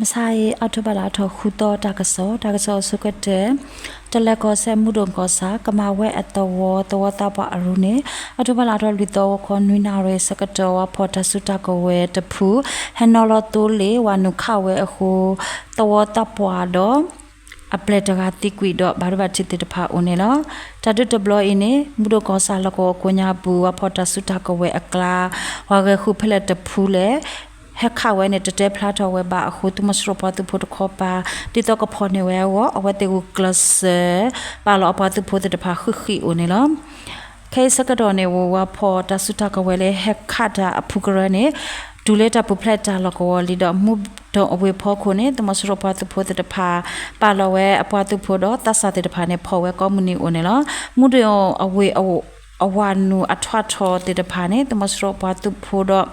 မဆါအံၤ အီးထိဘၢၣ်လါထီၣ်ဃုသီ တၢ်ကစီၣ်, တၢ်ကစီၣ်အဆိကတၢၢ်, တလဲၤကီၢ်စဲၣ် မူဒိၣ်ကီၢ်ဆၣ် ကမၤဝဲအသဝီ သဝီသးပှၢ်အရူန့ၣ် အီးထိဘၢၣ်လါထီၣ်လွံၢ်သီ ဂီၤခီနွံနၣ်ရံၣ်ဆၢကတီၢ် ဝၤဖီၣ်တၢ်စုတၢ်ကဝဲၤတဖု ဟဲနီၤလီၤသိလ့ၣ် ဝၤနုာ်ခးဝဲအဃိ သဝီသးပှၢ်ဒီး အပျဲၢ်တဂၤသံကွံာ်ဒီး ဘၣ်ဒိဘၣ်ထံးသ့ၣ်တဖၣ်အိၣ်န့ၣ်လီၤ. တၢ်ဒုးတဘျီအံၤန့ၣ် မူဒိၣ်ကီၢ်ဆၣ်လီၢ်ကဝီၤကိးညါပူၤ ဝၤဖီၣ်တၢ်စုတၢ်ကဝဲၤအကျါ ပှၤဂဲၤဃုဖဲလဲၣ်တဖုလဲၣ် ဟဲခးဝဲန့ၣ် တတဲဖျါထီၣ်ဝဲဘၣ်အဃိ သုးမီၤစိရိၤပှၤသုးဖိတခီပၤ ဒ်သိးကဖီၣ်န့ၢ်ဝဲအဂီၢ် အဝဲသ့ၣ်ဂုာ်ကျဲးစၢး ပာ်လီၤအပှၤသုးဖိသ့ၣ်တဖၣ်ဃံးဃံးအိၣ်န့ၣ်လီၤ. ခဲအံၤဆၢကတီၢ်န့ၣ် ဝၤဖီၣ်တၢ်စုတၢ်ကဝဲၤလၢဟဲခးတၢ်အဖုကရၢန့ၣ် တုၤလၢတၢ်ပူၤဖျဲးတၢ်လီၢ်ကဝီၤလံဒီး မူဒိၣ်အဝ့ၢ်ဖီခိၣ်န့ၣ် သုးမီၤစိရိၤပှၤသုးဖိသ့ၣ်တဖၣ် ပာ်လီၤဝဲအပှၤသုးဖိဒီးသးစၢ်သ့ၣ်တဖၣ်န့ၣ် ဖီၣ်ဝဲကိးမုၢ်နံၤအိၣ်န့ၣ်လီၤ. မူဒိၣ်အဝ့ၢ်အဝၤနုာ်အထွးထီၣ်သ့ၣ်တဖၣ်န့ၣ် သုးမီၤစိရိၤပှၤသုးဖိဒီး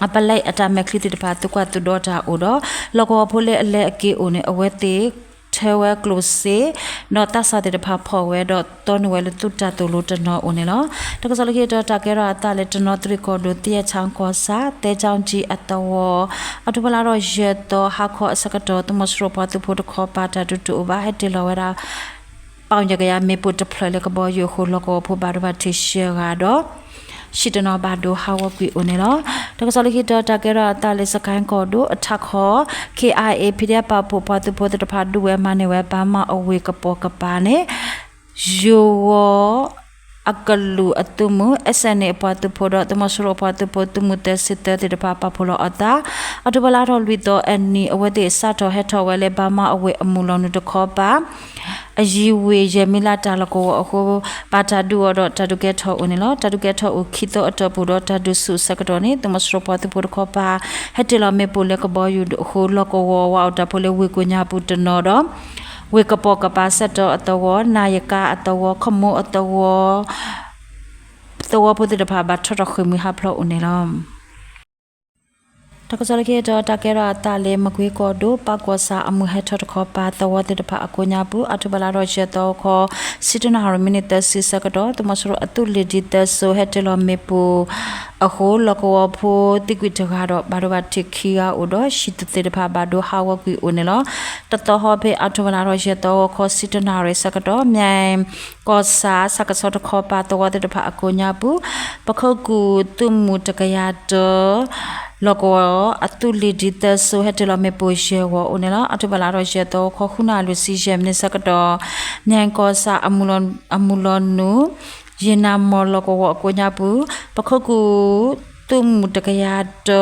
အပလဲအတၢ်မဲာ်ချံသ့ၣ်တဖၣ်သုကွၢ်သုဒီတၢ်အိၣ်ဒီး လီၢ်ကဝီၤဖိလၢအလဲၤအက့ၤအိၣ်န့ၣ် အဝဲသ့ၣ်ထၢဝဲကျိၣ်စ့ ဒီးသးစၢ်သ့ၣ်တဖၣ်ဖီၣ်ဝဲဒီးတီနုာ်ဝဲလၢသုးတၢ်သိၣ်လိတနီၤအိၣ်န့ၣ်လီၤ. တၢ်ကစီၣ်လၢခံတီၤတၢ်ကဲထီၣ်အသးလၢတနီသရံၣ်ကီၢ်ဒိၣ် သယဲၣ်ဆၣ်ကီၢ်ဆၣ် သဲကၠီကၠံအသဝီ အီးထိဘၢၣ်လါထီၣ်ယဲၢ်သီ ဟါခီအဆၢကတီၢ် သုးမီၤစိရိၤပှၤသုးဖိတခီပၤတၢ်ဒုးတအိၣ်ဘၣ် ဟဲတ့ၢ်လီၤဝဲဒၣ် ပီၣ်ယဲၢ်ကယၤမ့ၣ်ပိၢ်တဖျၢၣ်လၢကဘီယူၤအဃိ လီၢ်ကဝီၤဖိဘၣ်ဒိဘၣ်ထံးယဲၢ်ဂၤဒီး ဟံၣ်တနီၤဘၣ်ဒိဟးဂီၤကွံာ်အိၣ်န့ၣ်လီၤ. တၢ်ကစီၣ်လၢခံတီၤတၢ်ကဲထီၣ်အသးလၢ စကဲၣ်ကီၢ်ဒိၣ်အထးခီ ခ့ၣ်အါအ့ၣ် ဖံးဒဲးပာ်ဖှိၣ်ပှၤသုးဖိသ့ၣ်တဖၣ်ဒုးဝဲမၤန့ၢ်ဝဲ ဘၣ်မးအဝ့ၢ်ကပိာ်ကပၤန့ၣ် ယိၤဝီၤအကလုာ်အသုးမုၢ် SNA အပှၤသုးဖိဒီး သုးမီၤစိရိၤအပှၤသုးဖိ သုးမုၢ်သၢဆံသၢသ့ၣ်တဖၣ်ပာ်ဖှိၣ်လီၤအသး အီးထိဘၢၣ်လါထီၣ်လွံၢ်သီအနံၤ အဝဲသ့ၣ်စးထီၣ်ဟဲထီၣ်ဝဲလၢ ဘၣ်မးအဝ့ၢ်အမုၢ်လီၤနုာ်တခီပၤ အယံၤဝ့ၢ်ယဲၢ်မံလါတၢ်လီၢ်ကဝီၤအဃိ ဘၣ်တၢ်ဒုးအီၤဒီးတၢ်ဒုးကဲထီၣ်အိၣ်န့ၣ်လီၤ. တၢ်ဒုးကဲထီၣ်အိၣ်ခံသီအတီၢ်ပူၤဒီး တၢ်ဒုးဆူၣ်အဆၢကတီၢ်န့ၣ် သုးမီၤစိရိၤပှၤသုးဖိတခီပၤ ဟဲတ့ၢ်လီၤမ့ၣ်ပိၢ်လၢကဘီယူၤအဃိ လီၢ်ကဝီၤဝၤအိၣ်တၢ်ဖိလၢဝ့ၢ်ကိးညါပူၤတနီၤဒီး ဝ့ၢ်ကပိာ်ကပၤ စဲတီအသဝီ နၢ်ယကါအသဝီ ခမိၢ်အသဝီ သဝီဖိသ့ၣ်တဖၣ်ဘၣ်ထီၣ်ထီၣ်ဃ့ၢ်မှံဟးဖျိးအိၣ်န့ၣ်လီၤ. တၢ်ကစီၣ်လၢခံတီၤတၢ်ကဲထီၣ်အသးလၢ မကွ့ကီၢ်ဒိၣ် ပၢ်ကီၢ်ဆၣ်အမုၢ်ဟဲထီၣ်တခီပၤ သဝီသ့ၣ်တဖၣ်အကိးညါပူၤ အီးထိဘၢၣ်လါထီၣ်ယဲၢ်သီခီ ဆံတၢနၣ်ရံၣ်မံးနံးသၢဆံဆၢကတီၢ် သုးမီၤစိရိၤအသုးလ့ၣ်ဒံသၢစိၤဟဲတ့ၢ်လီၤမ့ၣ်ပိၢ်အဃိ လီၢ်ကဝီၤဖိသံကွံာ်တဂၤဒီး ဘၣ်ဒိဘၣ်ထံးခံဂၤအိၣ်ဒီး ဟံၣ်သ့ၣ်တဖၣ်ဘၣ်ဒိဟးဂီၤကွံာ်အိၣ်န့ၣ်လီၤ. တသီဟီဖဲ အီးထိဘၢၣ်လါထီၣ်ယဲၢ်သီခီ ဆံတၢနၣ်ရံၣ်ဆၢကတီၢ် မၠဲၣ်ကီၢ်ဆၣ် ဆၣ်ကဆီတခီပၤ သဝီသ့ၣ်တဖၣ်အကိးညါပူၤ ပခိၣ်ကူၣ်သုးမုၢ်တကယၤတၢ လီၢ်ကဝီၤအသုးလ့ၣ်ဒံသၢစိၤ ဟဲတ့ၢ်လီၤမ့ၣ်ပိၢ်ယဲၢ်ဂီၤအိၣ်န့ၣ်လီၤ. အီးထိဘၢၣ်လါထီၣ်ယဲၢ်သီခီ ဃုနၣ်ရံၣ်လွံၢ်ဆံယဲၢ်မံးနံးဆၢကတီၢ် မၠဲၣ်ကီၢ်ဆၣ် အမုၢ်လီၤနုာ် ယ့ၣ်နၢ်မီၢ်လီၢ်ကဝီၤအကိးညါပူၤ ပခိၣ်ကူၣ်သုးမုၢ်တကယၤတၢ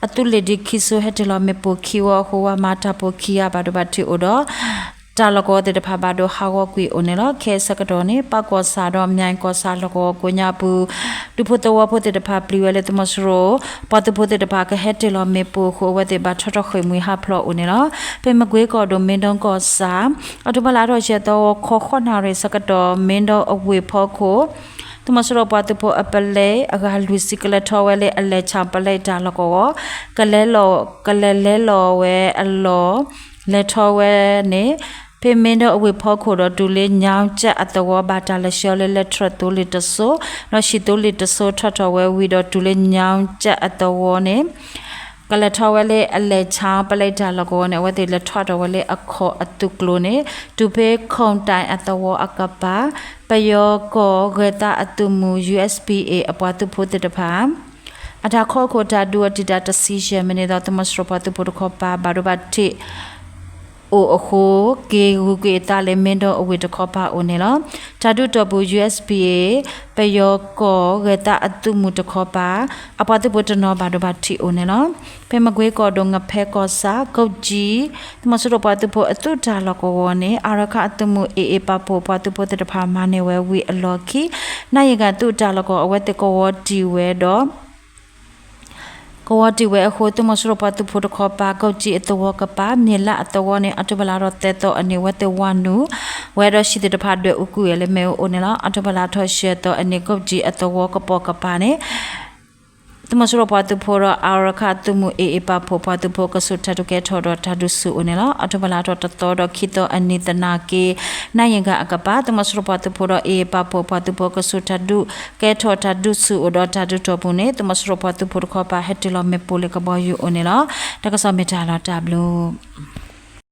အသုးလ့ၣ်ဒံခံစိၤ ဟဲတ့ၢ်လီၤမ့ၣ်ပိၢ်ခံဝီအဃိ ဝၤမၤတၢ်ဖိခံဂၤဘၣ်ဒိဘၣ်ထံးအိၣ်ဒီး တၢ်လီၢ်ကဝီၤသ့ၣ်တဖၣ်ဘၣ်ဒိဟးဂီၤကွံာ်အိၣ်န့ၣ်လီၤ. ခဲအံၤဆၢကတီၢ်န့ၣ် ပၢ်ကီၢ်ဆၣ်ဒီးမၠဲၣ်ကီၢ်ဆၣ်လီၢ်ကဝီၤကိးညါပူၤ ဒူဖိသဝီဖိသ့ၣ်တဖၣ်ပျံၤဝဲလၢသုးမီၤစိရိၤ ပှၤသုးဖိသ့ၣ်တဖၣ်ကဟဲတ့ၢ်လီၤမ့ၣ်ပိၢ်အဃိ အဝဲသ့ၣ်ဘၣ်ထီၣ်ထီၣ်ဃ့ၢ်မှံဟးဖျိးအိၣ်န့ၣ်လီၤ. ဖဲမကွ့ကီၢ်ဒိၣ် မ့ၢ်ဒီကီၢ်ဆၣ် အီးထိဘၢၣ်လါထီၣ်ယဲၢ်သီခီ ဃိးနၣ်ရံၣ်ဆၢကတီၢ် မ့ၢ်ဒီအဝ့ၢ်ဖီခိၣ် သုးမီၤစိရိၤပှၤသုးဖိအပလဲအဂၤလွံၢ်ဆံ ကလဲၤထီၣ်ဝဲလၢအလဲၣ်ဆၣ်ပလဲတၢ်လီၢ်ကဝီၤ ကလဲၤလီၤ ကလဲၤလဲလီၤဝဲအလီၢ် လဲၤထီၣ်ဝဲန့ၣ် ဖဲမ့ၢ်ဒီအဝ့ၢ်ဖီခိၣ်ဒီး တုၤလၢညါကၠၣ်အသဝီ ဘၣ်တၢ်လဲၤဆှၢလၢလဲၤထီၣ်သိလ့ၣ်တစိၤ ဒီးဟံၣ်သိလ့ၣ်တစိၤထီၣ်ထီၣ်ဝဲဝံၤဒီး တုၤလၢညါကၠၣ်အသဝီန့ၣ် ကလဲၤထီၣ်ဝဲလၢအလဲၣ်ဆၣ်ပလဲတၢ်လီၢ်ကဝီၤန့ၣ် အဝဲသ့ၣ်လဲၤထီၣ်ထီၣ်ဝဲလၢအခီၣ်အသုးကျိၤန့ၣ် တုၤဖဲခိၣ်တၢၣ်အသဝီအကပၤ ပယီၤကီၢ်ဂဲၤသးအသုးမုၢ် ယူႇအ့ၣ်ပီၣ်အ့ အပှၤသုးဖိသ့ၣ်တဖၣ် အတၢ်ခီခိၣ်တၢ်ဒုးအီၤတံာ်တာ်တဆံယဲၢ်မံးနံးဒီး သုးမီၤစိရိၤပှၤသုးဖိတခီပၤ ဘၣ်ဒိဘၣ်ထံး အိၣ်အဃိ က့ၤဂုၤက့ၤအသးလၢမ့ၢ်ဒီအဝ့ၢ်တခီပၤအိၣ်န့ၣ်လီၤ. တၢ်ဒုးတီၢ်ပူၤ ယူၣ်အ့ၣ်ပီၣ်အ့ ပယီၤကီၢ်ဂဲၤသးအသုးမုၢ်တခီပၤ အပှၤသုးဖိတနီၤဘၣ်ဒိဘၣ်ထံးအိၣ်န့ၣ်လီၤ. ဖဲမကွ့ကီၢ်ဒိၣ် ငဖဲကီၢ်ဆၣ် ကုတ်ကျီ သုးမီၤစိရိၤပှၤသုးဖိအသုးတၢ်လီၢ်ကဝီၤန့ၣ် အါရခၣ်အသုးမုၢ်အ့ၣ်အ့ၣ်ပာ်ဖှိၣ်ပှၤသုးဖိသ့ၣ်တဖၣ်မၤန့ၢ်ဝဲဝံၤအလီၢ်ခံ နၢ်ယံၤဂၤသုးတၢ်လီၢ်ကဝီၤအဝဲသ့ၣ်ကဝီၤတံၢ်ဝဲဒီး ကဝီၤတံၢ်ဝဲအဃိ သုးမီၤစိရိၤပှၤသုးဖိတခီပၤ ကုတ်ကျီအသဝီကပၤ မ့ၢ်လၢအသဝီန့ၣ် အီးထိဘၢၣ်လါထီၣ်သၢသီအနံၤ အဝဲသ့ၣ်ဝၤနုာ်ဝဲဒီး ဟံၣ်သ့ၣ်တဖၣ်ဒွဲၣ်အူကွံာ်ဝဲလၢမ့ၣ်အူအအိၣ်န့ၣ်လီၤ. အီးထိဘၢၣ်လါထီၣ်ယဲၢ်သီအနံၤ ကုတ်ကျီအသဝီကပိာ်ကပၤန့ၣ် သုးမီၤစိရိၤပှၤသုးဖိဒီး အရခၢၣ်သုးမုၢ် AA ပာ်ဖှိၣ်ပှၤသုးဖိ ကဆူးတၢ်ဒုးကဲထီၣ်ဒီးတၢ်ဒုးဆူၣ်အိၣ်န့ၣ်လီၤ. အီးထိဘၢၣ်လါထီၣ်တသီဒီးခံသီအနံၤသနာ်က့ နၣ်ရံၣ်ဂၤအကပၤ သုးမီၤစိရိၤပှၤသုးဖိဒီး AA ပာ်ဖှိၣ်ပှၤသုးဖိ ကဆူးတၢ်ဒုးကဲထီၣ်တၢ်ဒုးဆူၣ်အိၣ်ဒီးတၢ်ဒုးတီၢ်ပူၤန့ၣ် သုးမီၤစိရိၤပှၤသုးဖိတခီပၤ ဟဲတ့ၢ်လီၤမ့ၣ်ပိၢ်လၢကဘီယူၤအိၣ်န့ၣ်လီၤ. တၢ်ကစီၣ်မ့ၢ်တၢ်လီၤတၢ်ဘျုး